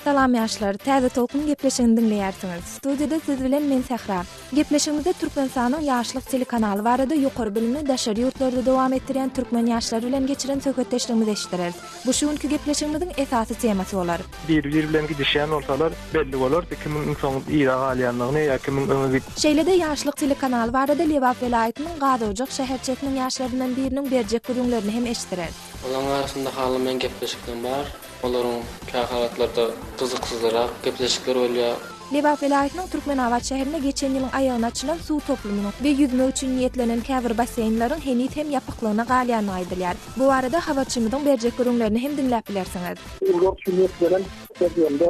Salam ýaşlar, Täze Tolkun gepleşigini diňleýärsiňiz. Studiýada siz bilen men Sähra. Gepleşigimizde Türkmenistanyň Ýaşlyk telekanaly barada ýokary bilimini daşary ýurtlarda dowam etdirýän türkmen ýaşlary bilen geçiren söhbetdeşligimizi eşitdireris. Bu şu günki gepleşigimiziň esasy temasy bolar. Biri-biri bilen gidişýän bolsalar, belli bolardy kimiň iň soň yza galýandygyny ýa kimiň öňe git. Şeýle-de Ýaşlyk telekanaly barada Lebap welaýatynyň Gazojak şäherçesiniň ýaşlaryndan biriniň berjek gürrüňlerini hem eşitdireris. Olaryň arasynda halamaýan gepleşiklerim bar. Olaryň kähalatlarda gyzyksyzrak gepleşikler bolýar. Lebap welaýatynyň Türkmenabat şäherinde geçen ýylyň aýagyna açylan suw toplumynyň we ýüzmek üçin niýetlenen käbir basseýnleriň heniz hem ýapyklygyna galýandygy aýdylýar. Bu barada habarçymyzyň berjek gürrüňlerini hem diňläp bilersiňiz. Ulular üçin niýetlenen stadionda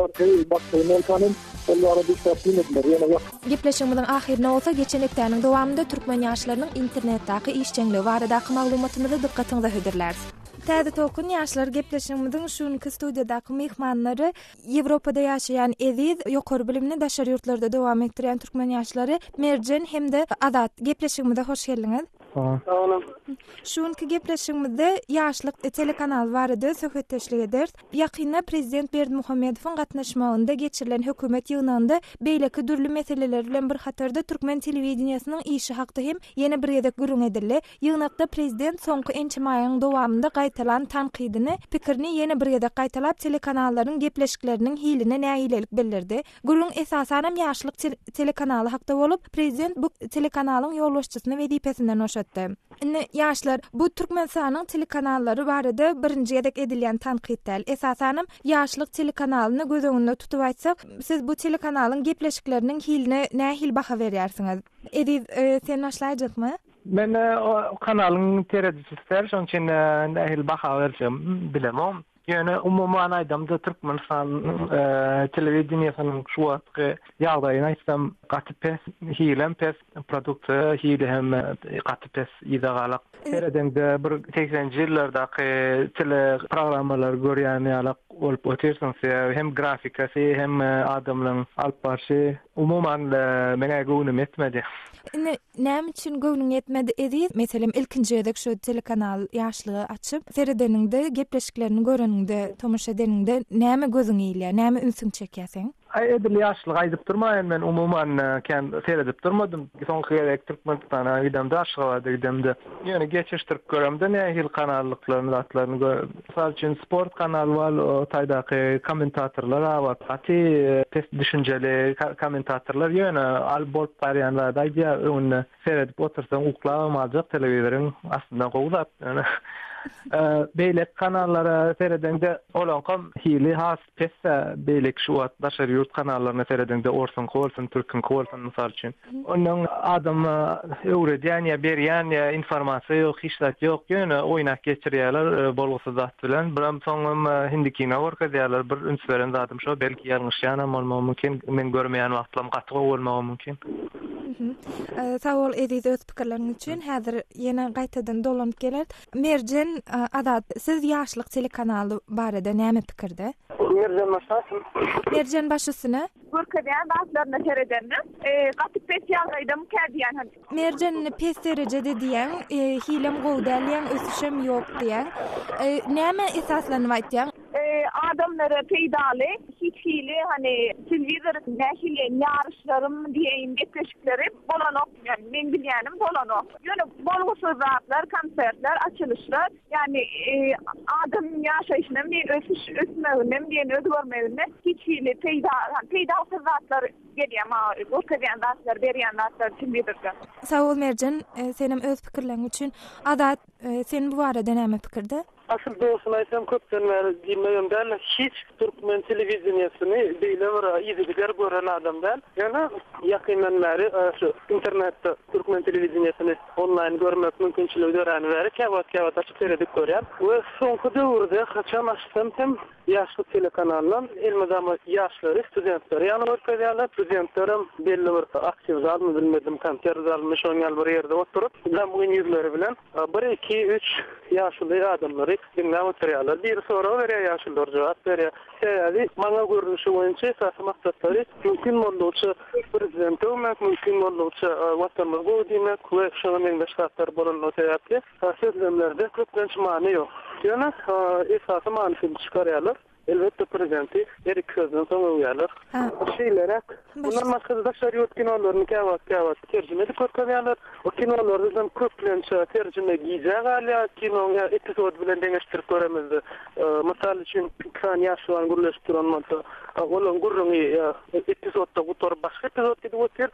basseýn bolsa hem ol barada hiç zat diýmediler. Ýöne ýapyk. Gepleşigimiziň ahyrynda bolsa geçen hepdäniň dowamynda türkmen ýaşlarynyň internetdaky işjeňligi baradaky maglumatymyzy dykgatyňyza hödürläris. Täze Tolkun ýaşlar gepleşigimiziň şu günki studiýadaky myhmanlary Ýewropada ýaşaýan Eziz, ýokary bilimini daşary ýurtlarda dowam etdirýän türkmen ýaşlary Merjen hem-de Azat. Gepleşigimize hoş geldiňiz. Sag boluň. Şu günki gepleşigimizde Ýaşlyk telekanaly barada söhbetdeşlik ederis. Ýakynda prezident Berdimuhamedowyň gatnaşmagynda geçirilen hökümet ýygnagynda beýleki dürli meseleler bilen bir hatarda türkmen telewideniýesiniň işi hakda hem ýene bir gezek gürrüň edildi. Ýygnakda prezident soňky ençeme aýyň dowamynda gaýtalan tankydyny, pikirini ýene bir gezek gaýtalap, telekanallaryň gepleşikleriniň hiline nägilelik bildirdi. Gürrüň esasanam Ýaşlyk telekanaly hakda bolup, prezident bu telekanalyň ýolbaşçysyny wezipesinden boşatdy. Indi, ýaşlar, bu Türkmenistanyň telekanallary barada birinji gezek edilýän tankyt däl. Esasanam, Ýaşlyk telekanalyny göz öňünde tutup aýtsak, siz bu telekanalyň gepleşikleriniň hiline nähili baha berýärsiňiz? Eziz, sen başlaýjakmy? Men o kanalyň seredijisi däl, şonuň üçin nähili baha berjegimi bilemok. Ýöne umuman aýdamda Türkmenistanyň telewideniýesiniň şu wagtky ýagdaýyny aýtsam gaty pes, hilem pes, produksiýa hili hem gaty pes, yza galak. Seredeňde bir segseninji ýyllardaky tele programmalary görýän ýalak bolup otyrsyň. Sebäbi hem grafikasy hem adamlaryň alyp barşy umuman meň-ä göwnüm ýetmedi. Indi Näme üçin göwnüň ýetmedi Eziz? Meselem ilkinji gezek şu telekanal Ýaşlygy açyp seredeniňde gepleşiklerini göreniňde tomaşa edeniňde näme gözüňe ilýär näme ünsüňi çekýär seň? Aý edil Ýaşlygy aýdyp durmaýyn men umuman kän seredip durmadym. Soňky gezek Türkmenistana gidemde Aşgabada gidemde ýöne geçişdirip göremde nähili kanallyklaryny zatlaryny mysal üçin sport kanaly bar o taýdaky kommentatorlar bar gaty pes düşünjeli kommentatorlar ýöne al bolup barýan zady aýdýar öňünde seredip otursaň uklabam aljak telewizoryň aslynda gowy zat ýöne beýleki kanallara seredeňde olaňkam hili has Pesdä beýleki şu wagt daşary ýurt kanallaryna seredeňde orsuňky bolsun türküňki bolsun mysal üçin. Ondan adama öwredýän ýa berýän ýa informasiýa ýok hiç zat ýok ýöne oýnap geçirýäler bolgusyz zat bilen biram soňam hindi kino görkezýäler bir üns beren zadym şo belki ýalňyşýanam bolmagym mümkin men görmeýän wagtlam gaty gowy bolmagam mümkin. Sag bol Eziz öz pikirleriň üçin häzir ýene gaýtadan dolanyp geleris. Merjen Azat, siz Ýaşlyk telekanaly barada näme pikirde? Merjen başlasyn. Merjen baş üstüne. Görkezýän zatlaryna seredende gaty pes ýagdaýdamyka diýýän. Merjen indi pes derejede diýýäň, hilem gowy däl diýýäň, ösüşem ýok diýýäň. Nämä esaslanyp aýtýaň? Adamlara peýdaly hiç hili hany telewizor nähili ýaryşlarym diýeýin gepleşikleri bolanok ýani meň bilýänim bolanok. Ýöne bolgusyz zatlar konsertler açylyşlar ýani adamyň ýaşaýşynam diýen ösüş ösmeginem diýen özgermegine hiç hili peýda peýdasyz zatlar gelýär maňa görkezýän zatlar berýän zatlar telewizorda. Sag bol Merjen senem öz pikirleriň üçin. Azat sen bu barada näme pikirde? Asyl dogrusyny aýtsam köpden bäri diýmegem däl, hiç türkmen telewideniýesini beýle bir yzygider gören adam däl. Ýöne ýakyndan bäri şu internetde türkmen telewideniýesini onlaýn görmek mümkinçiligi döräni bäri käwagt-käwagt açyp seredip görýän. We soňky döwürde haçan açsam hem Ýaşlyk telekanalyndan elmydama ýaşlary, studentleri ýaly görkezýärler. Studentlerem belli bir aktiw zalmy bilmedim, konsert zalmy şonuň ýaly bir ýerde oturyp, gamgyn ýüzleri bilen bir, iki, üç ýaşuly adamlary. diňläp oturýarlar. Biri sorag berýär, ýaşulular jogap berýär. Sebäbi maňa görnüşi boýunça esasy maksatlary mümkin boldugyça prezidenti öwmek, mümkin boldugyça Watanymyz gowy diýmek we şoňa meňzeş zatlar bolanlygy sebäpli sözlemlerde köplenç many ýok. Ýöne esasy manysyny çykarýarlar. Elbetde prezidenti her iki sözden soň öwýärler. Şeýleräk. Mundan başga-da daşary ýurt kinolaryny käwagt-käwagt terjime edip görkezýärler. O kinolarda hem köplenç terjime gijä galýar. Kinoň ýa epizody bilen deňeşdirip göremizde. Mysal üçin, iki sany ýaş juwan gürleşip duran bolsa, olaryň gürrüňi epizodda gutaryp başga epizod gidip otyr.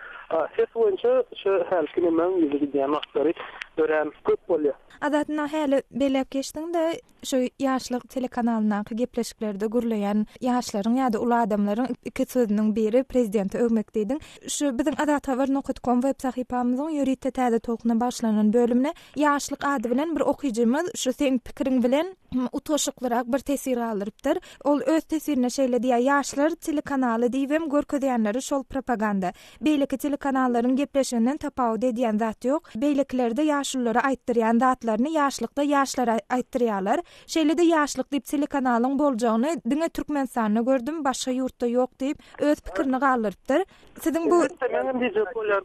Ses boýunça şu hälki nemäň ýüzi gidýän wagtlary örän köp bolýar. Azat ynha häli belläp geçdiň-de, Şu Ýaşlyk telekanalyndaky gepleşiklerde gürleýän ýaşlaryň ýa-da uly adamlaryň iki sözüniň biri prezidenti öwmek diýdiň. Şu biziň Azathabar nokat kom web sahypamyzyň ýörite Täze tolkuna bagyşlanan bölümine Ýaşlyk ady bilen bir okyjymyz şu seň pikiriň bilen utgaşyklyrak bir teswir galdyrypdyr. Ol öz teswirinde şeýle diýýär, Ýaşlar telekanaly diýibem görkezýänleri şol propaganda. Beýleki telekanallaryň gepleşiginden tapawut edýän zat ýok. Beýlekilerde ýaşululara aýtdyrýan zatlaryny ýaşlykda ýaşlara aýtdyrýarlar. Şeýle-de ýaşlyk diýip telekanalyň boljagyny diňe Türkmenistanda gördüm, başga ýurtda ýok diýip, öz pikirini galdyrypdyr. Siziň bu. Elbetde, meňem diýjek bolýan.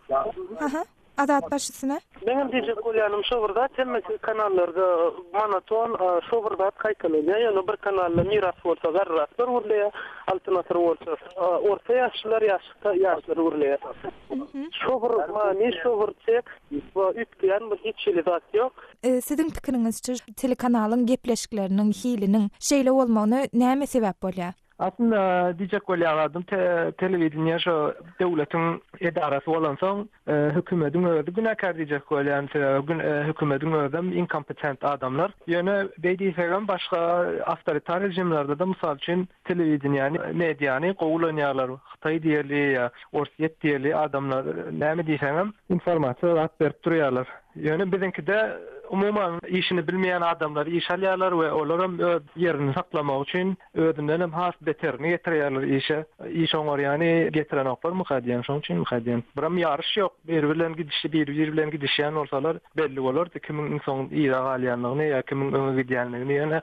Aha. Azat baş üstüne. Meňem diýjek bolýanym şo bir zat, hemme kanallarda monoton şo bir zat gaýtalanýar, ýöne bir kanalda Miras bolsa garryraklar gürleýär, Altyn asyr bolsa orta ýaşlylar ýaşda ýaşlar gürleýär. Şo bir many, şo bir tekst we üýtgeýän bir hiç hili zat ýok. Siziň pikiriňizçe telekanalyň gepleşikleriniň hiliniň şeýle bolmagyna näme sebäp bolýar? Aslynda diýjek bolýan zadym telewideniýe şo döwletiň edarasy bolansoň hökümediň özi günäkär diýjek bolýan sebäbi hökümediň özem inkompetent adamlar. Ýöne beý diýsegem başga awtoritar režimlerde-de mysal üçin telewideniýäni mediany gowy ulanýarlar. Hytaý diýeli ýa Orsýet diýeli adamlar näme diýseňem informasiýa zat berip durýarlar. Ýöne biziňkide umuman işini bilmeýän adamlary işe alýarlar we olaram öz ýerini saklamak üçin özündenem has beterini getirýärler işe. Iş oňarýany getirenoklarmyka diýýän, şoň üçinmika diýýän. Biram ýaryş ýok. Biri bilen gidişi biri-biri bilen gidişýän bolsalar belli bolardy kimiň iň soň yza galýandygyny ýa kimiň öňe gidýändigini ýöne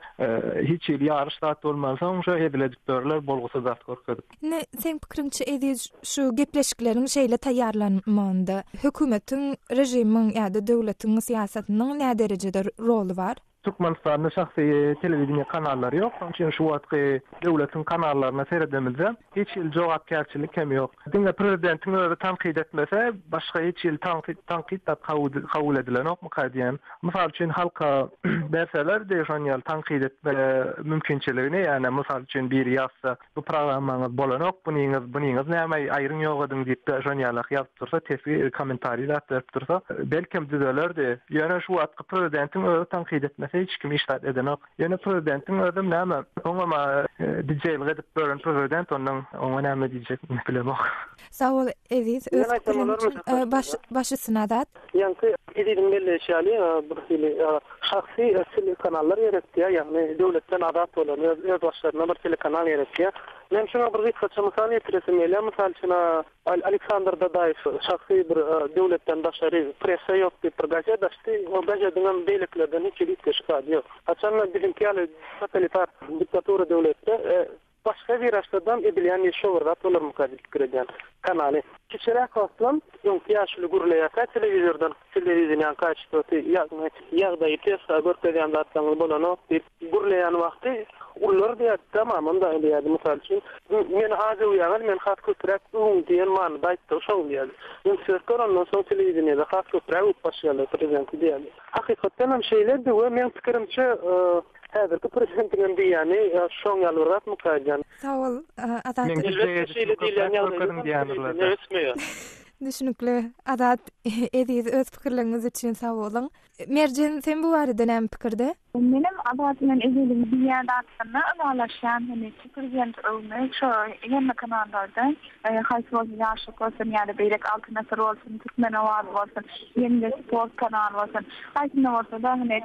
hiç hili ýaryş zat bolmansoň şo hezil edip ýörler bolgusyz zat görkezip. Indi seň pikiriňçe Eziz şu gepleşikleriň şeýle taýýarlanmagynda hökümetiň, režimiň ýa-da döwletiň syýasatynyň näderejede roly bar? Türkmenistanda şahsy telewideniýe kanallary ýok. Şonuň üçin şu wagtky döwletiň kanallaryna seredemizde hiç hili jogapkärçilik hem ýok. Diňe prezidentiň özi tankyt etmese, başga hiç hili tankyt zat kabul edilenokmyka diýen. Mysal üçin halka berselerdi şon ýaly tankyt etme mümkinçiligini, ýagny mysal üçin biri ýazsa, Bu programmaňyz bolanok, bunyňyz, bunyňyz näme, aýryň ýok ediň diýip şon ýalak ýazyp dursa, teswir, kommentariý zat berip dursa, belkem düzelerdi. Ýöne şu wagtky prezidentiň özi tankyt etmese hiç kim hiç zat edenok. Ýöne prezidentiň özem näme, oňam-a dijeýlik edip ýören prezident, ondan oňa näme diýjek bilemok. Sag bol Eziz öz pikiriň üçin. Baş baş üstüne Azat. Ýaňky Eziziň belleýşi ýaly bir hili şahsy telekanallar gerek diýýär, ýagny döwletden azat bolan öz özbaşlaryna bir telekanal gerek diýýär. Men şuňa bir gysgaça mysal getiresim gelýär. Mysal üçin Aleksandr Dadaýew şahsy bir döwletden daşary pressa ýok diýip bir gazet açdy. O gazediňem beýlekilerden hiç hili üýtgeşik zady ýok. Haçanda biziňki ýaly totalitar diktatura döwletde Başga wiražlardan edilýän iş şo bir zat bolarmyka diýip pikir edýän. Kanaly. Kiçiräk wagtlam öňki ýaşuly gürleýärkä telewizordan telewideniýaň kaçestwosy ýagny ýagdaýy pes görkezýän zatlaryňyz bolanok diýip gürleýän wagty ulular diýýärdi tamam daýy diýýärdi mysal üçin meni az öwýäňiz meni has köpräk öwüň diýen manyda aýtdygy şoň diýýärdi. Üns berip gör ondan soň telewideniýede has köpräk öwüp başlaýarlar prezidenti diýýärdi. Hakykatdan hem şeýledi we meň pikirimçe Häzirki prezidentiňem diýýäni şoň ýaly bir zatmyka aýdýan. Sag bol Azat. Meň Elbetde şeýle diýilýän ýagdaýda telewideniýe ösmeýär. Düşünikli Azat Eziz öz pikirleriňiz üçin sag boluň. Merjen sen bu barada näme pikirde? Menem Azat bilen Eziziň diýýän zatlaryna ylalaşýan hany prezidenti öwmek şo hemme kanallarda Haýsy bolsun Ýaşlyk bolsun ýa-da beýleki Altyn asyr bolsun, Türkmen owazy bolsun, ýene-de sport kanaly bolsun. Haýsynda bolsa-da hany.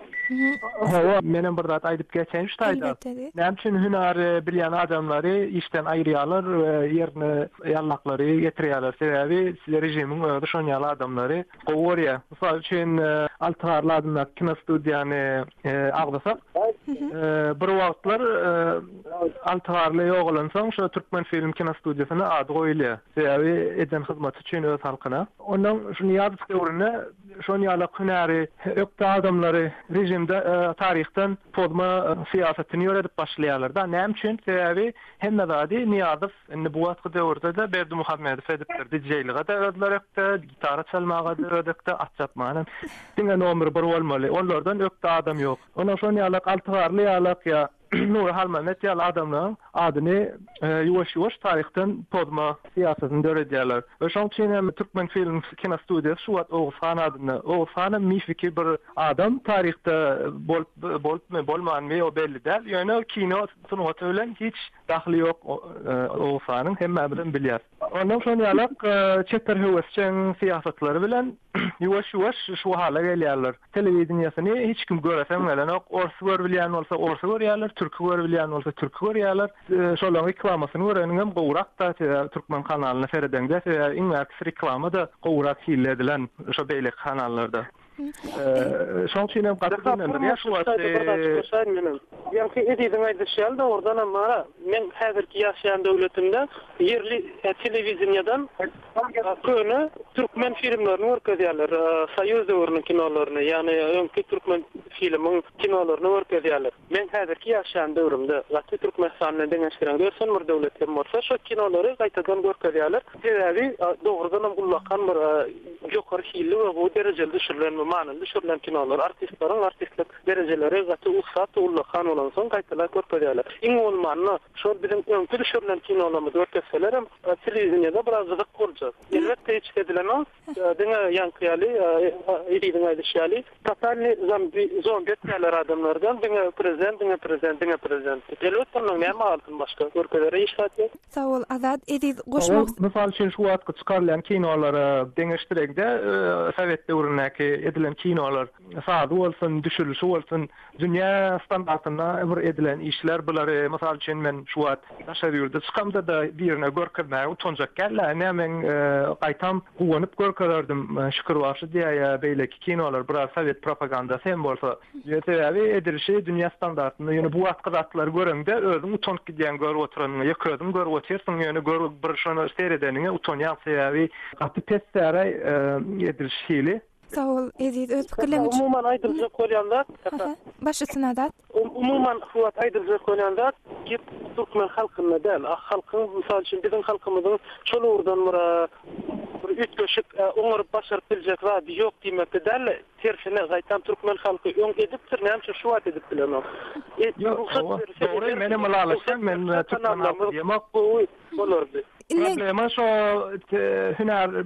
Hawa, menem bir zat aýdyp geçeýin şu taýda. Elbetde. Näme üçin hünär bilýän adamlary işden aýyrýarlar we ýerine ýallaklary getirýärler? Sebäbi režimiň özi şon ýaly adamlary gowy görýär. Mysal üçin, Alty Garly adyndaky kinostudiýany agzasak, bir wagtlar Alty Garly ýogalansoň şo Türkmenfilm kinostudiýasyna ady goýulýar. Sebäbi eden hyzmaty üçin öz halkyna. Ondan şu Nyýazow döwründe şon ýalak hünäri ökde adamlary režimde taryhdan pozma syýasatyny ýöredip başlaýarlar-da. Näme üçin? Sebäbi hemme zady Nyýazow indi bu wagtky döwürde-de Berdimuhamedow edipdir. Dijeýlige-de özleri ökde, gitara çalmaga-da özi ökde, at çapmaga hem. Diňe nomer bir bolmaly. Onlardan ökde adam ýok. Ondan şon ýalak Alty Garly ýalak ýa Nury Halmämmet ýaly adamlaryň adyny ýuwaş-ýuwaş taryhdan pozma syýasatyny döredýärler. We şoň üçin hem Türkmenfilm kinostudiýasy şu wagt Oguz han adynda. Oguz han hem mifiki bir adam, taryhda bolup bolupmy, bolmanmy o belli däl. Ýöne kino sungaty bilen hiç dahyly ýok Oguz hanyň, hemmämizem bilýäs. Ondan şon ýalak çeper höwesjeň syýasatlary bilen ýuwaş-ýuwaş şu hala gelýärler. Telewideniýesini hiç kim göresem gelenok. Orsy görübilýän bolsa orsy görýärler, türki görübilýän bolsa türki görýärler. Şolaryň reklamasyny göreniňem gowurak-da, sebäbi türkmen kanalyna seredeňde, sebäbi iň bärkisi reklama-da gowurak hilli edilen şo beýleki kanallarda. Şoň üçin hem gaty gynandyrýar şu wagt. Ýaňky Eziziň aýdyşy ýaly dogrudanam bar-a, meň häzirki ýaşaýan döwletimde ýerli telewideniýadan köne türkmen filmlerini görkezýärler, soýuz döwrüniň kinolaryny, ýagny öňki türkmen filmiň kinolaryny görkezýärler. Meň häzirki ýaşaýan döwrümde, gaty Türkmenistan bilen deňeşdireňde ösen bir döwlet hem bolsa, şo kinolary gaýtadan görkezýärler. Sebäbi dogrudanam ullakan bir ýokary hilli we gowy derejeli düşürilen we manyly düşürilen kinolar. Artistleriň artistlik derejeleri gaty ussat we ullakan bolansoň gaýtalap görkezýärler. Iň bolmanda şol biziň öňki düşürilen kinolarymyzy görkezselerem telewideniýede biraz gyzyk boljak. Elbetde hiç edilenok. Diňe ýaňky ýaly, Eziziň aýdyşy ýaly, totalnyý zombi, zombi etýärler adamlardan, diňe prezident, diňe prezident, diňe prezident diýip. Elbetde ondan näme galsyn başga, görkezere hiç zat ýok. Sag bol Azat. Eziz goşmak. Mysal üçin şu wagtky çykarylýan kinolara deňeşdireňde sowet döwründäki edilen kinolar sazy bolsun, düşürilişi bolsun dünýä standartynda bir edilen işler bulary mysal üçin men şu wagt daşary ýurda çykamda-da birine görkezmäge utanjak däl-ä ine men gaýtam guwanyp görkezerdim Şükür bagşy diýýär ýa beýleki kinolar biraz sowet propagandasy hem bolsa sebäbi edilişi dünýä standartynda ýöne bu wagtky zatlary göreňde özüň utanyp gidýäň görüp oturanyňa ýeke özüň görüp otyrsyň ýöne gör bir şony seredeniňe utanýaň sebäbi gaty pes däl-aý ediliş hili. Sag bol Eziz öz pikirleň üçin. Umuman aýdyljak bolýan zat. Baş üstüne Azat. Umuman şu wagt aýdyljak bolýan zat gep türkmen halkynda däl. Halkyň mysal üçin biziň halkymyzyň şol ugurdan bir bir üýtgeşik oňaryp başaryp biljek zady ýok diýmekde däl-de tersine gaýtam türkmen halky öň edipdir näme üçin şu wagt edip bilenok. Ýok dogry menem ylalaşýan men türkmen halky diýemok. Gowy bolardy. Problema şo hünär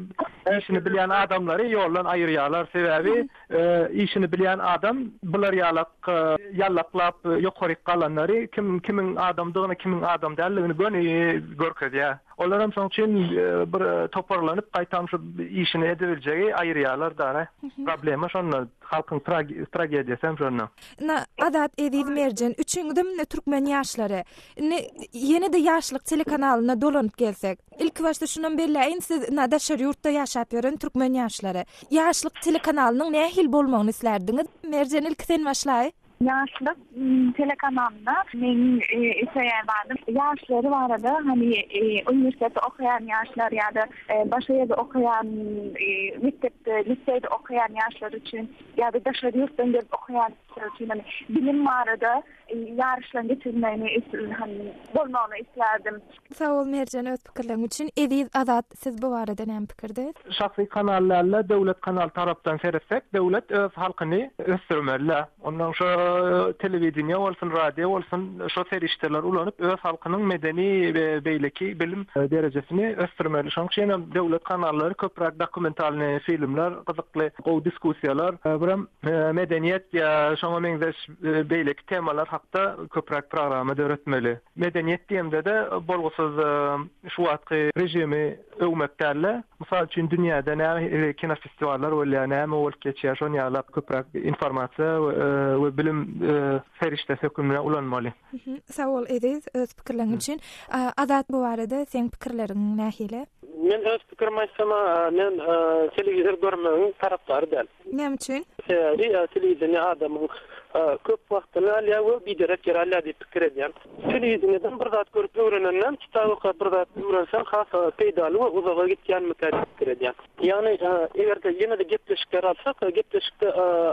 işini bilýän adamlary ýoldan aýyrýarlar. Sebäbi işini bilýän adam bular ýalak ýallaklap ýokaryk galanlary kim kimiň adamdygyny kimiň adam däldigini göni görkezýär. Olaram şoň üçin bir toparlanyp gaýtam şu işini edebiljegi aýyrýarlar dara. Problema şonda halkyň tragediýasy hem şonda. Ine Azat Eziz Merjen üçüňizem ine türkmen ýaşlary. Indi ýene-de Ýaşlyk telekanalyna dolanyp gelsek. Ilki başda şunam belläýin, siz ynha daşary ýurtda ýaşap ýören türkmen ýaşlary. Ýaşlyk telekanalynyň nähili bolmagyny islärdiňiz? Merjen ilki sen başlaý. Ýaşlyk telekanalynda meň isleýän zadym ýaşlar barada hany uniwersitetde okaýan ýaşlar ýa-da başga ýerde okaýan mekdepde, liseýde okaýan ýaşlar üçin ýa-da daşary ýurtdan gelip okaýan ýaşlar üçin hany bilim barada ýaryşlaryň geçirilmegini bolmagyny islärdim. Sag bol Merjen öz pikirleriň üçin. Eziz Azat siz bu barada näme pikirde? Şahsy kanal dälde döwlet kanal tarapdan seretsek döwlet öz halkyny ösdürmelidä. Ondan şo telewideniýe bolsun radio bolsun şo serişdeleri ulanyp öz halkynyň medeni we beýleki bilim derejesini ösdürmeli. Şoň üçin hem döwlet kanallary köpräk dokumentalnyý filmler gyzykly gowy diskussiýalar birem medeniýet ýa şoňa meňzeş beýleki temalar hakda köpräk programma döretmeli. Medeniýet diýemde-de bolgusyz şu wagtky režimi öwmek däl-de, mysal üçin dünýäde nähili kinofestiwallar bolýar, näme bolup geçýär, şon ýaly köpräk informasiýa we bilim serişdesi hökmünde ulanmaly. Sag bol Eziz öz pikirleriň üçin. Azat bu barada seň pikirleriň nähili? Men öz pikirimi aýtsam-a, men telewizor görmegiň tarapdary däl. Näme üçin? Sebäbi telewideniýe adamyň köp wagtyny alýar we biderek ýere alýar diýip pikir edýän. Telewideniýeden bir zat görüp öwrenenden, kitap okap bir zat öwrenseň has peýdaly we uzaga gitýänmikä diýip pikir edýän. Ýagny eger-de ýene-de gepleşikleri alsak, gepleşikde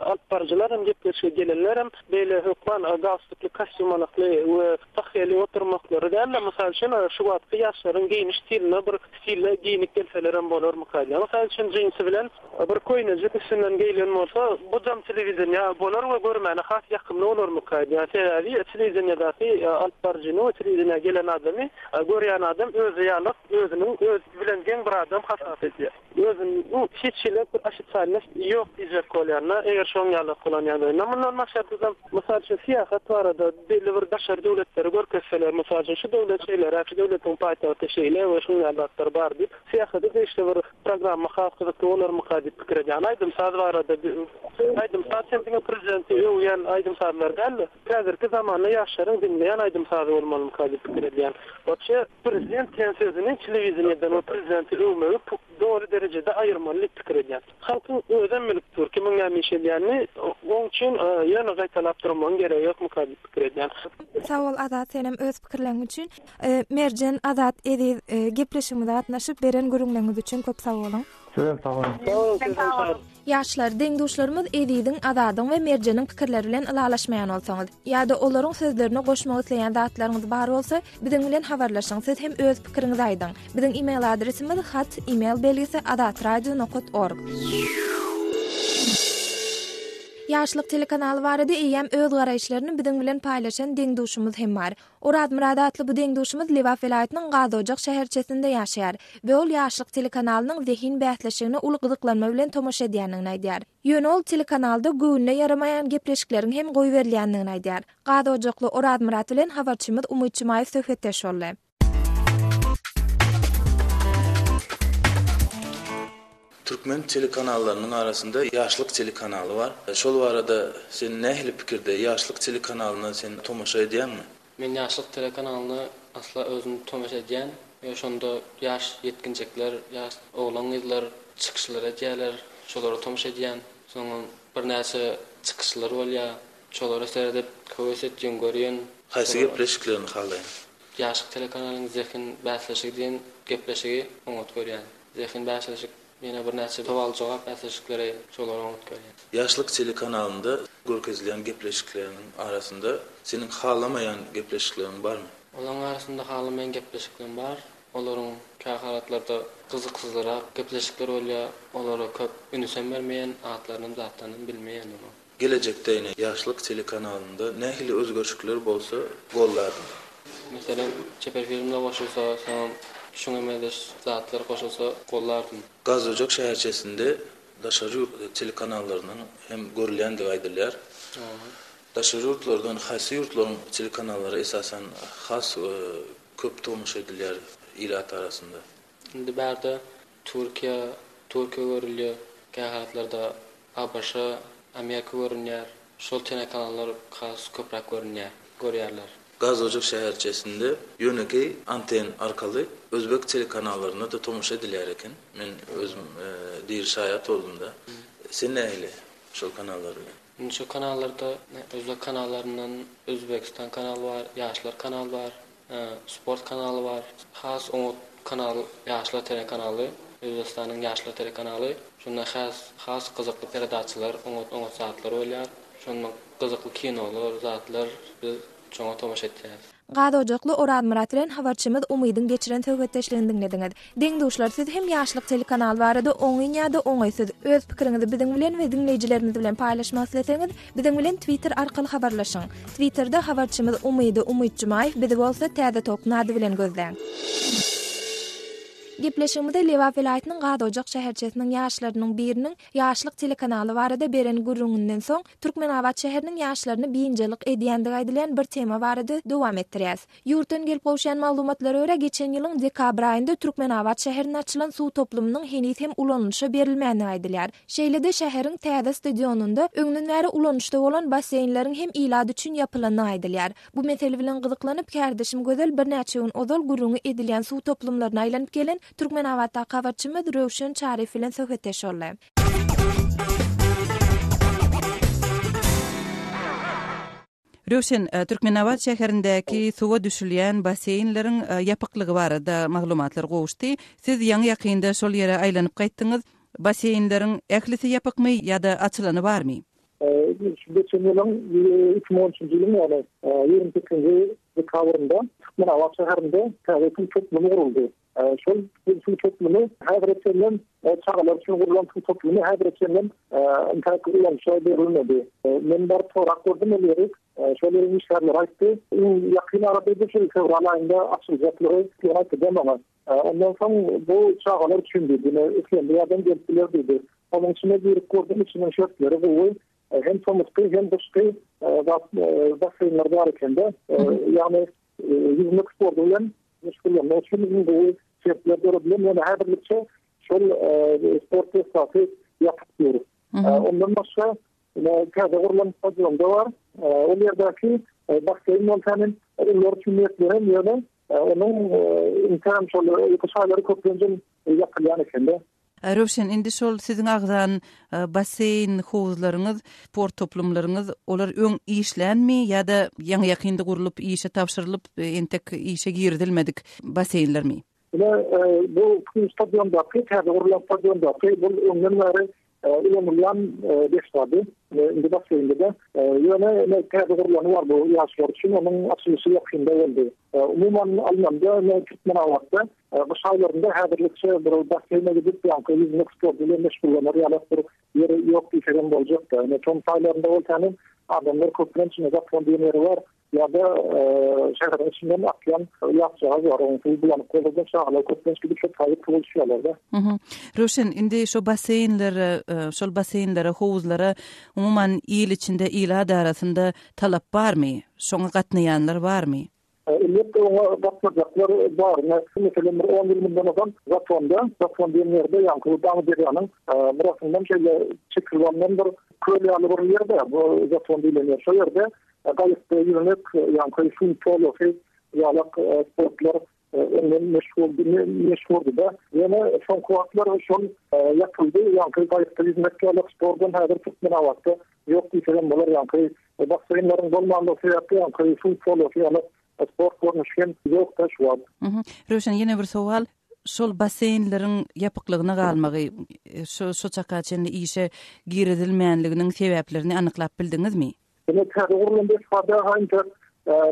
alyp baryjylar hem, gepleşige gelenler hem beýle hökman galstukly, kostýumalakly we tahýaly oturmaklary däl-de, mysal üçin, şu wagtky ýaşlaryň geýniş stiline bir stilde geýnip gelseler hem bolarmyka diýýän. Mysal üçin, jinsi bilen Bir köýnejik üstünden geýlen bolsa, bujam telewideniýe bolar we görmäne has ýakymly bolarmyka diýýän. Sebäbi telewideniýedaky alyp baryjyny we telewideniýä gelen adamy görýän adam özi ýalyk, özüniň özi bilen deň bir adam hasap edýär. Özüniň hiç hili bir ofitsialnost ýok diýjek bolýan-da, eger şoň ýalyk bolan ýagdaýynda. Mundan başga-da, mysal üçin, syýahat barada belli bir daşary döwletleri görkezseler, mysal üçin, şu döwlet şeýleräk, şu döwletiň paýtagty şeýle we şuň ýaly zatlar bar diýip, syýahata degişli bir Programma has gyzykly bolarmyka diýip pikir edýän. Aýdym-saz barada aýdym-saz hem diňe prezidenti öwýän aýdym-sazlar däl-de, häzirki zamanda ýaşlaryň diňleýän aýdym-sazy bolmalymyka diýip pikir edýän. Wapşe prezident diýen sözüni telewideniýeden we prezidenti öwmegi doly derejede aýyrmaly diýip pikir edýän. Halkyň özem bilip dur kimiň näme iş edýänini, oň üçin ýöne gaýtalap durmagyň geregi ýokmyka diýip pikir edýän. Sag bol Azat senem öz pikirleriň üçin. Merjen, Azat, Eziz gepleşigimize gatnaşyp beren gürrüňleriňiz üçin köp sag boluň. Sizem sag boluň. Sag boluň sizem sag boluň. Ýaşlar, deň-duşlarymyz Eziziň, Azadyň we Merjeniň pikirleri bilen ylalaşmaýan bolsaňyz, ýa-da olaryň sözlerine goşmak isleýän zatlaryňyz bar bolsa, biziň bilen habarlaşyň, siz hem öz pikiriňizi aýdyň. Biziň email adresimiz hat, email belgisi azatradio nokat org. Ýaşlyk telekanaly barada eýýäm öz garaýyşlaryny biziň bilen paýlaşan deň-duşumyz hem bar. Orazmyrat atly bu deň-duşumyz Lebap welaýatynyň Gazojak şäherçesinde ýaşaýar we ol Ýaşlyk telekanalynyň Zehin bäsleşigine uly gyzyklanma bilen tomaşa edýändigini aýdýar. Ýöne ol telekanalda göwnüne ýaramaýan gepleşikleriň hem goýberilýändigini aýdýar. Gazojakly Orazmyrat bilen habarçymyz Umyt Jumaýew söhbetdeş boldy. Türkmen telekanallarynyň arasynda Ýaşlyk telekanaly bar. Şol barada sen nähili pikirde? Ýaşlyk telekanalyna sen tomaşa edýäňmi? Men Ýaşlyk telekanalyna asla özüm tomaşa edýän we şonda ýaş ýetginjekler, ýaş oglan-gyzlar çykyşlar edýärler, şolara tomaşa edýän. Soňam birnäçe çykyşlar bolýar, şolara seredip höwes etýän, görýän. Haýsy gepleşiklerini halaýaň? Ýaşlyk telekanalyň Zehin bäsleşigi diýen gepleşigi oňat görýän. Zehin bäsleşik, ýene birnäçe sowal-jogap bäsleşikleri şolary oňat görýän. Ýaşlyk telekanalynda görkezilýän gepleşikleriň arasynda seniň halamaýan gepleşikleriň barmy? Olaryň arasynda halamaýan gepleşiklerim bar. Olaryň kähalatlarda gyzyksyzrak gepleşikler bolýar. Olara köp ünsem bermeýän, atlarynam zatlarynam bilmeýän olar. Gelejekde ine Ýaşlyk telekanalynda nähili özgerişikler bolsa gollaryn. Meselem, çeper filmler goşulsa, soňam şuňa meňzeş zatlar goşulsa gollardym. Gazojak şäherçesinde daşary ýurt telekanallarynyň hem görülýändigi aýdylýar. Daşary ýurtlardan haýsy ýurtlaryň telekanallary esasan has köp tomaşa edilýär ilat arasynda? Indi bärde Türkiýe, Türkiýe görülýär, kähalatlarda ABŞ, Amerika görünýär. Şol telekanallar has köpräk görünýär, görýärler. Gazojak şäherçesinde ýönekeý anten arkaly özbek telekanallaryna-da tomaşa edilýär eken. Men özüm diri şaýat boldum-da. Sen nähili şol kanallar bilen? Indi şo kanallarda özbek kanallaryndan Özbegistan kanaly bar, Ýaşlar kanaly bar. Sport kanaly bar. Has oňat kanal Ýaşlar telekanaly, Özbegistanyň Ýaşlar telekanaly. Şonda has has gyzykly peredaçalar, oňat oňat zatlar bolýar. Şonda gyzykly kinolar, zatlar biz şoňa tomaşa etýäris. Gazojakly Orazmyrat bilen habarçymyz Umydyň geçiren söhbetdeşligini diňlediňiz. Deň-duşlar siz hem Ýaşlyk telekanaly barada oňyn ýa-da oňaýsyz öz pikiriňizi biziň bilen we diňleýjilerimiz bilen paýlaşmak isleseňiz, biziň bilen Twitter arkaly habarlaşyň. Twitterde habarçymyz Umydy Umyt Jumaýew bizi bolsa Täze Tolkun ady bilen gözläň. Gepleşigimizi Lebap welaýatynyň Gazojak şäherçesiniň ýaşlarynyň biriniň Ýaşlyk telekanaly barada beren gürrüňinden soň, Türkmenabat şäheriniň ýaşlaryny biynjalyk edýändigi aýdylýan bir tema barada dowam etdirýäs. Ýurtdan gelip gowuşýan maglumatlara görä, geçen ýylyň dekabr aýynda Türkmenabat şäherinde açylan suw toplumynyň heniz hem ulanylyşa berilmändigi aýdylýar. Şeýle-de, şäheriň täze stadionynda öňden bäri ulanyşda bolan basseýnleriň hem ilat üçin ýapylandygy aýdylýar. Bu mesele bilen gyzyklanyp, kärdeşim Gözel birnäçe gün ozal gürrüňi edilýän suw toplumlaryna aýlanyp gelen. Türkmenabatdaky habarçymyz Röwşen Çaryýew bilen söhbetdeş boldy. Röwşen, Türkmenabat şäherindäki suwa düşülýän basseýnleriň ýapyklygy barada maglumatlar gowuşdy. Siz ýaňy-ýakynda şol ýere aýlanyp gaýtdyňyz. Basseýnleriň ählisi ýapykmy ýa-da açylany barmy? Şu geçen ýylyň, 2013-nji ýylyň ýagny 28-nji dekabrynda Türkmenabat şäherinde täze suw toplumy guruldy. Şol suw toplumy häzire çenlem çagalar üçin gurlan suw toplumy häzire çenlem entäk ulanyşa berilmedi. Men baryp sorap gördüm ol ýeri. Şol ýeriň işgärleri aýtdy, iň ýakyn arada şu fewral aýynda açyljaklygy aýtdy maňa. Ondan soň bu çagalar üçin diýdi, ine islendik adam gelip biler diýdi. Onuň içine girip gördüm, içiniň şertleri gowy. Hem tomusky hem gyşky basseýnler bar ekende. Ýagny ýüzmek sporty bilen meşgullanmak üçin iň gowy şertler döredilen, ýöne häzirlikçe şol sport desgasy ýapyk dur. Ondan başga ine täze gurlan stadionda bar. Ol ýerdäki basseýn bolsa hem ulular üçin niýetlenen, ýöne onuň intäm şol gyş aýlary köplenç ýapylýan ekende. Röwşen, indi şol siziň agzan basseýn howuzlaryňyz, sport toplumlaryňyz, olar öň işlänmi ýa-da ýaňy-ýakynda gurlup, işe tabşyrylyp, entek işe girizilmedik basseýnlermi? Ine, bu stadiondaky, täze gurlan stadiondaky bul öňden bäri ulanylýan desgady. Indi basseýnde-de. Ýöne ine täze gurlany bar bu ýaşlar üçin, onuň açylyşy ýakynda boldy. Umuman alnanda, ine Türkmenabatda Gyş aýlarynda häzirlikçe bir basseýne gidip, ýaňky ýüzmek sporty bilen meşgullanar ýaly bir ýeri ýok diýsegem boljak-da. Ine, tomus aýlarynda bolsa hem adamlar köplenç ine Zapon diýen ýeri bar ýa-da şäheriň içinden akýan ýapjagaz bar, onuň suwy bulanyk bolsa-da çagalar köplenç gidip şo taýy suwa düşýärler-de. Röwşen, indi şo basseýnlere, şol basseýnlere, howuzlara umuman il içinde, ilat arasynda talap barmy? Şoňa gatnaýanlar barmy? Elbetde, oňa gatnajaklar bar. Meselem, bir on ýyl mundan ozal Zatonda, Zaton diýen ýerde, ýaňky bu Amyderýanyň gyrasyndan şeýle çekilip alnan bir köl ýaly bir ýer bar, bu Zaton diýlen ýer. Şo ýerde gaýykda ýüzmek, ýaňky suw polosy ýalak sportlar öňden meşhurdy, meşhurdy-da. Ýöne soňky wagtlar şol ýapyldy, ýaňky gaýykda ýüzmek ýalak sportdan häzir Türkmenabatda ýok diýsegem bolar, ýaňky Basseýnleriň bolmanlygy sebäpli ýaňky suw polosy ýaly sport görnüşi hem ýok-da şu wagt. Röwşen, ýene bir sowal. Şol basseýnleriň ýapyklygyna galmagy, şu şu çaka çenli işe girizilmänliginiň sebäplerini anyklap bildiňizmi? Ine, täze gurlan desgada entek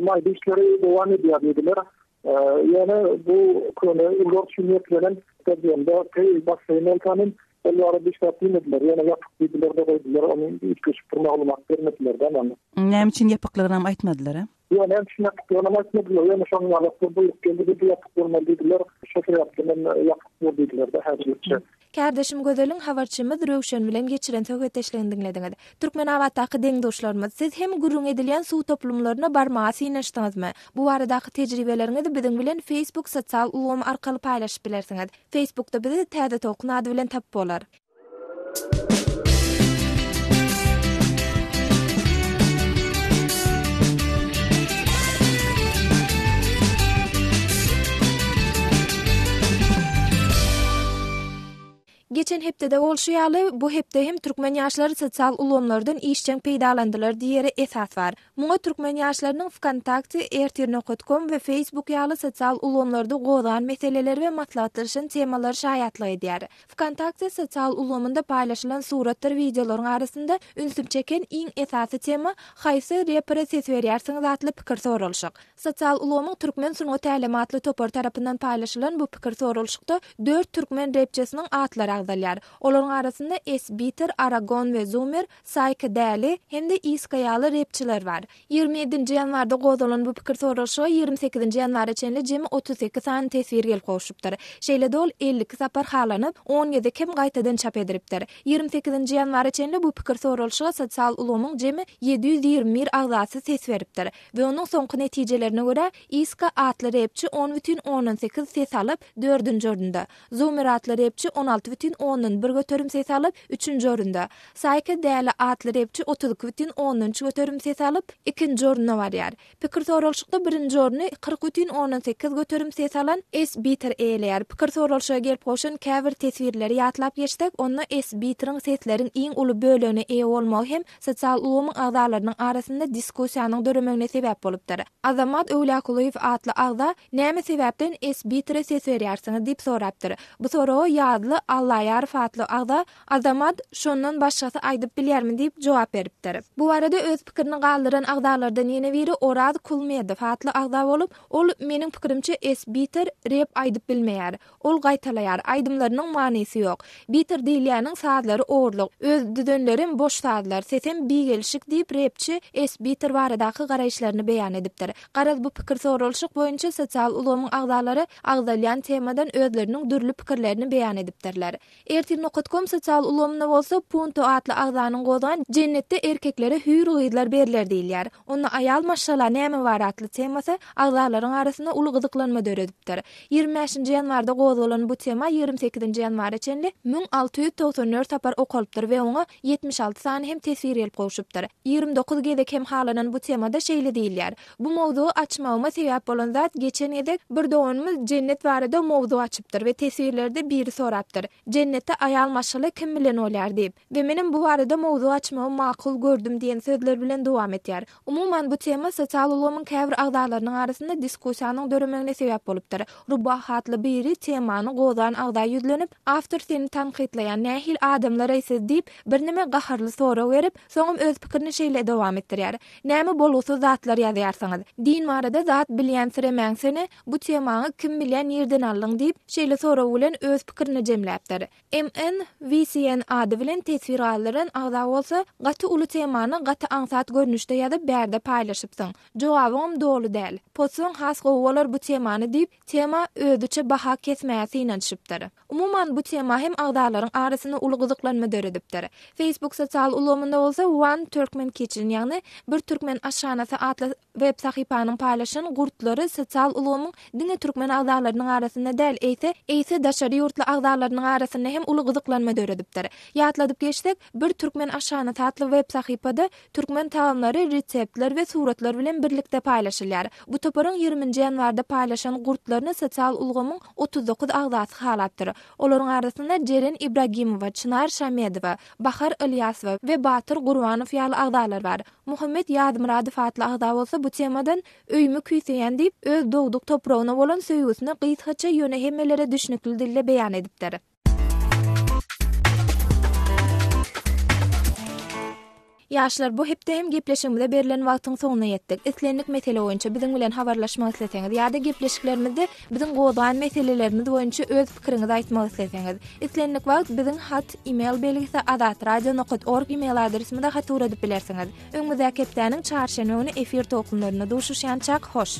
maýda işleri dowam edýär diýdiler. Ýöne bu köne ulular üçin niýetlenen stadionda basseýn bolsa hem ol barada hiç zat diýmediler. Ýöne ýapyk diýdiler-de goýdular, ony üýtgeşik bir maglumat bermediler-de maňa. Näme üçin ýapyklygynam aýtmadylar-a? Ýok, näme üçin ýapyklygynam aýtmadylar. Ýöne şonuň ýaly bir buýruk geldi diýdi, ýapyk bolmaly diýdiler. Şo sebäpden hem ýapyk dur diýdiler-de häzirlikçe. Kärdeşim Gözeliň habarçymyz Röwşen bilen geçiren söhbetdeşligini diňlediňiz. Türkmenabatdaky deň-duşlarymyz, siz hem gürrüň edilýän suw toplumlaryna barmaga synanyşdyňyzmy? Bu baradaky tejribeleriňizi biziň bilen Facebook sosial ulgamy arkaly paýlaşyp bilersiňiz. Facebookda bizi Täze Tolkun ady bilen tapyp bolar. Geçen hepdede bolşy ýaly, bu hepde hem türkmen ýaşlary sosial ulgamlardan işjeň peýdalandylar diýere esas bar. Muňa türkmen ýaşlarynyň Wkontakte, Ertir nokat kom we Facebook ýaly sosial ulgamlarda gozgan meseleleri we maslahatlaşan temalary şaýatlyk edýär. Wkontakte sosial ulgamynda paýlaşylan suratdyr wideolaryň arasynda ünsümi çeken iň esasy tema Haýsy repere ses berýärsiňiz atly pikir soralyşyk. Sosial ulgamyň Türkmen sungat älemi atly topary tarapyndan paýlaşylan bu pikir soralyşykda dört türkmen repçesiniň atlary agzalýar. Olaryň arasynda S-Bitter, Aragon we Zumer, Saýka Däli hem-de Iska ýaly repçiler bar. 27-nji ýanwarda gozgalan bu pikir soralyşyga 28-nji ýanwara çenli jemi 38 sany teswir gelip gowşupdyr. Şeýle-de ol 52 sapar halanyp, on gezek hem gaýtadan çap edilipdir. 28-nji ýanwara çenli bu pikir soralyşyga sosial ulgamyň jemi 721 agzasy ses beripdir. We onuň soňky netijelerine görä, Iska atly repçi on bütin ondan sekiz ses alyp, dördünji orunda, Zumer atly repçi on alty bütin ondan. 1,1 ses alyp, üçünji orunda. Saýka Däli atly repçi 32,3 ses alyp, ikinji orunda barýar. Pikir soralyşykda birinji orny 40,8 ses alan S. Bitter eýeleýär. Pikir soralyşyga gelip gowşan käbir teswirleri ýatlap geçsek, onda S. Bitteriň sesleriň iň uly bölegine eýe bolmagy hem sosial ulgamyň agzalarynyň arasynda diskussiýanyň döremegine sebäp bolupdyr. Azamat Öwlýakulyýew atly agza Näme sebäpden S. Bittere ses berýärsiňiz diýip sorapdyr. Bu soraga Ýazly Allaýarow atly agza Azamat, şondan başgasy aýdyp bilýärmi diýip jogap beripdir. Bu barada öz pikirini galdyran agzalardan ýene biri Oraz Kulmedow atly agza bolup, ol, Meniň pikirimçe S. Bitter rep aýdyp bilmeýär. Ol gaýtalaýar. Aýdymlarynyň manysy ýok. Bitter diýilýäniň sazlary ogurlyk. Öz düzenlerem boş sazlar, sesem bigelşik diýip repçi S. Bitter baradaky garaýyşlaryny beýan edipdir. Garaz bu pikir soralyşyk boýunça sosial ulgamyň agzalary agzalýan temadan özleriniň dürli pikirlerini beýan edipdirler. Ertir nokat kom sosial ulgamynda bolsa Punto atly agzanyň gozgan Jennetde erkeklere hüýr gyzlar berler diýilýär. Onda aýal maşgala näme bar atly temasy agzalaryň arasynda uly gyzyklanma döredipdir. 25-nji ýanwarda gozgalan bu tema 28-nji ýanwara çenli 1694 sapar okalypdyr we oňa 76 sany hem teswir gelip gowşupdyr. 29 gezek hem halanan bu temada şeýle diýilýär, Bu mowzugy açmagyma sebäp bolan zat geçen gezek bir doganymyz jennet barada mowzuk açypdyr we teswirlerde biri sorapdyr, Jennetde aýal maşgala kim bilen bolýar diýip. We menem bu barada mowzuk açmagy makul gördüm diýen sözler bilen dowam etýär. Umuman bu tema sosial ulgamyň käbir agzalarynyň arasynda diskussiýanyň döremegine sebäp bolupdyr. Rubah atly biri temany gozgan agza ýüzlenip, Awtor seni tankytlaýan nähili adamlar-aý siz diýip, birneme gaharly sorag berip, soňam öz pikirini şeýle dowam etdirýär. Näme bolgusyz zatlar ýazýarsyňyz? Din barada zat bilýänsiremäňsene, bu temaňy kim bilýä nirden aldyň diýip, şeýle sorag bilen öz pikirini jemläpdir. MN VCN ady bilen teswir galdyran agza bolsa, gaty uly temany gaty aňsat görnüşde ýazyp bärde paýlaşypsyň. Jogabyňam doly däl. Pozsaň has gowy bolar bu temany diýip, tema özüçe baha kesmäge synanyşypdyr. Umuman, bu tema hem agzalaryň arasynda uly gyzyklanma döredipdir. Facebook sosial ulgamynda bolsa One Turkmen Kitchen, ýagny Bir türkmen aşhanasy atly web sahypanyň paýlaşan gurtlary sosial ulgamyň diňe türkmen agzalarynyň arasynda däl, eýse, eýse daşary ýurtly agzalarynyň arasynda hem uly gyzyklanma döredipdir. Ýatladyp geçsek, Bir türkmen aşhanasy atly web sahypada Türkmen tagamlary reseptler we suratlar bilen birlikde paýlaşylýar. Bu toparyň ýigriminji ýanwarda paýlaşan gurtlaryny sosial ulgamyň 39 agzasy halapdyr. Olaryň arasynda Jeren Ibragimowa, Çynar Şamedowa, Bahar Ylýasowa we Batyr Gurbanow ýaly agzalar bar. Muhammet Ýazmyradow atly agza bolsa bu temadan Öýümi küýseýän diýip, öz dogduk topragyna bolan söýgüsini gysgaça ýöne hemmelere düşnükli dilde beýan edipdir. Ýaşlar, bu hepde hem gepleşigimize berlen wagtyň soňuna ýetdik. Islendik mesele boýunça biziň bilen habarlaşmak isleseňiz ýa-da gepleşiklerimizde biziň gozgan meselelerimiz boýunça öz pikiriňizi aýtmak isleseňiz, islendik wagt biziň hat email belgisi azatradio nokat org email adresimize hat ugradyp bilersiňiz. Öňümizdäki hepdäniň çarşenbe güni efir tolkunlarynda duşuşýançak, hoş!